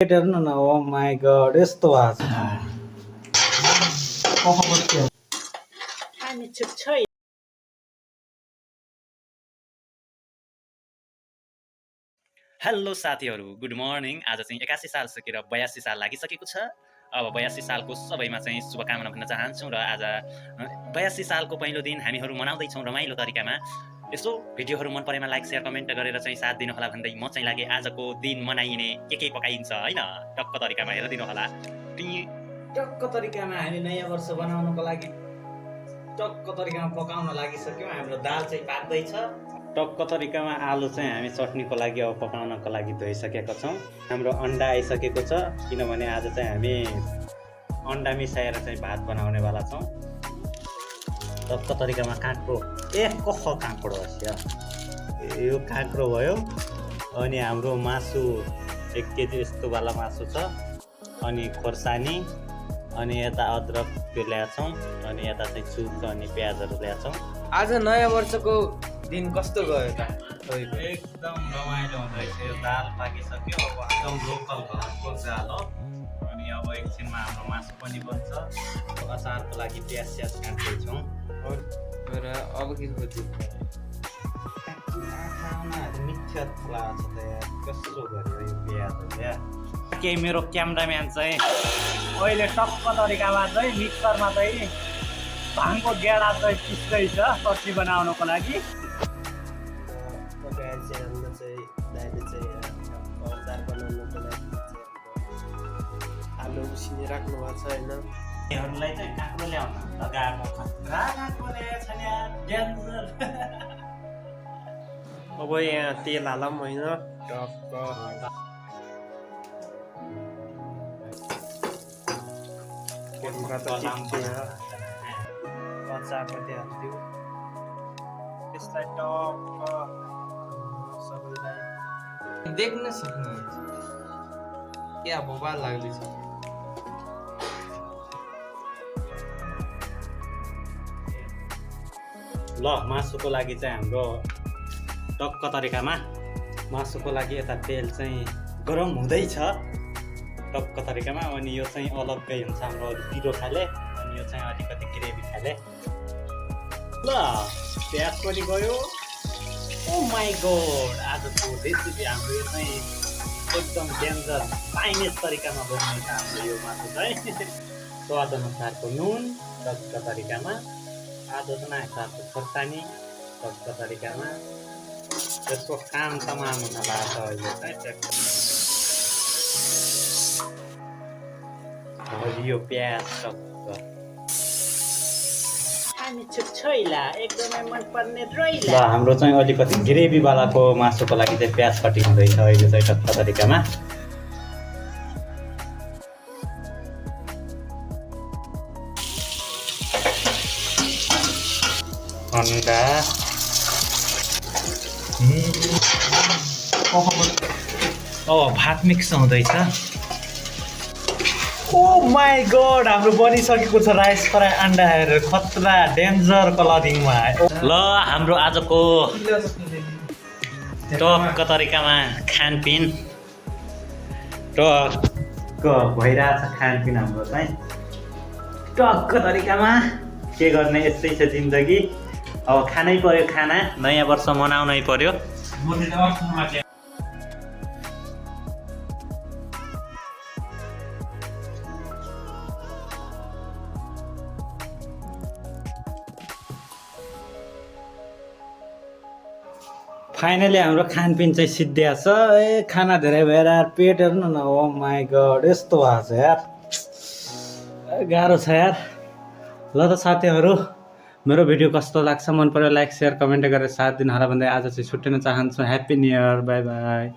हेर्नु न ओ my God यस्तो भएको छ हामी छुट्छै। हेलो साथीहरू, गुड मर्निङ। आज चाहिँ 81 साल सकेर 82 साल लागिसकेको छ। अब 82 सालको सबैमा चाहिँ शुभकामना भन्न चाहन्छौँ र आज 82 सालको पहिलो दिन हामीहरू मनाउँदैछौँ रमाइलो तरिकामा। यसो भिडियोहरू मन परेमा लाइक शेयर कमेन्ट गरेर चाहिँ साथ दिनुहोला भन्दै म चाहिँ लागे आजको दिन मनाइने के पकाइन्छ होइन टक्क तरिकामा हेरिदिनु होला। टक्क तरिकामा हामी नयाँ वर्ष बनाउनको लागि टक्क तरिकामा पकाउन लागिसक्यौँ। हाम्रो दाल चाहिँ पाक्दैछ। टक्क तरिकामा आलु चाहिँ हामी चटनीको लागि अब पकाउनको लागि धोइसकेका छौँ। हाम्रो अन्डा आइसकेको छ किनभने आज चाहिँ हामी अन्डा मिसाएर चाहिँ भात बनाउनेवाला छौँ। टक्क तरिकामा काँक्रो कख काँक्रो होस् यो काँक्रो भयो। अनि हाम्रो मासु 1 केजी यस्तोवाला मासु छ। अनि खोर्सानी अनि यता अदरक त्यो ल्याएछौँ। अनि यता चाहिँ चुक अनि प्याजहरू ल्याएछौँ। आज नयाँ वर्षको दिन कस्तो गयो त? एकदम रमाइलो हुँदैछ। यो दाल पाकिसक्यो। अब एकदम लोकल घरको दाल हो। अनि अब एकछिनमा हाम्रो मासु पनि बन्छ। अचारको लागि प्याज स्याज काट्दैछौँ। र अब के खोज्यो? मिठो लाग्छ त यार, कसो गर्यो यो प्याजहरू यार। के मेरो क्यामराम्यान चाहिँ अहिले टक्क तरिकामा चाहिँ मिक्सरमा चाहिँ भाङको गेडा चाहिँ पिस्दैछ सब्जी बनाउनको लागि। आलु उसिनिराख्नु भएको छ होइन? यहाँहरूलाई चाहिँ काँक्रो ल्याउन लगाएको खतरा काँक्रो ल्याएको छ यार, डेन्जर। अब यहाँ तेल हालौँ होइन? टक्क अचार पनि हालिदियो। त्यसलाई टक्क सबैलाई देख्न सक्नुहुन्छ क्या बवाल लाग्दैछ। ल मासुको लागि चाहिँ हाम्रो टक्क तरिकामा मासुको लागि यता तेल चाहिँ गरम हुँदैछ टक्क तरिकामा। अनि यो चाहिँ अलग्गै हुन्छ हाम्रो पिरो खाले। अनि यो चाहिँ अलिकति ग्रेभी खाले। ल प्याज पनि गयो। ओ माई गड आजको रेसिपी हाम्रो यो चाहिँ एकदम डेन्जर चाइनिज तरिकामा बनिन्छ हाम्रो यो मासु चाहिँ। स्वाद अनुसारको नुन टक्क तरिकामा, आधो जनाको खोर्सानी टक्क तरिकामा। त्यसको काम तमाम हुन लाग्छ अहिले चाहिँ। हरियो प्याज टक्क एकदमै मनपर्ने रैला। ल हाम्रो चाहिँ अलिकति ग्रेभीवालाको मासुको लागि चाहिँ प्याज कटिङ हुँदैछ अहिले चाहिँ टक्क तरिकामा। अन्डा भात मिक्स हुँदैछ। ओ माई गड हाम्रो बनिसकेको छ राइस फ्राई अन्डा हेरेर खतरा डेन्जर कलरिङमा। ल हाम्रो आजको टक्क तरिकामा खानपिन टक्क भइरहेछ। खानपिन हाम्रो चाहिँ टक्क तरिकामा के गर्ने, यस्तै छ जिन्दगी। अब खानै पर्यो, खाना नयाँ वर्ष मनाउनै पर्यो। फाइनली हाम्रो खानपिन चाहिँ सिद्धिया छ। खाना धेरै भएर पेट हेर्नु न ओ माई गड यस्तो भएको छ यार, गाह्रो छ यार। ल त साथीहरू मेरो भिडियो कस्तो लाग्छ मन पर्यो लाइक शेयर कमेन्ट गरेर साथ दिनुहोला भन्दै आज चाहिँ छुट्टिन चाहन्छु। Happy new year, by by.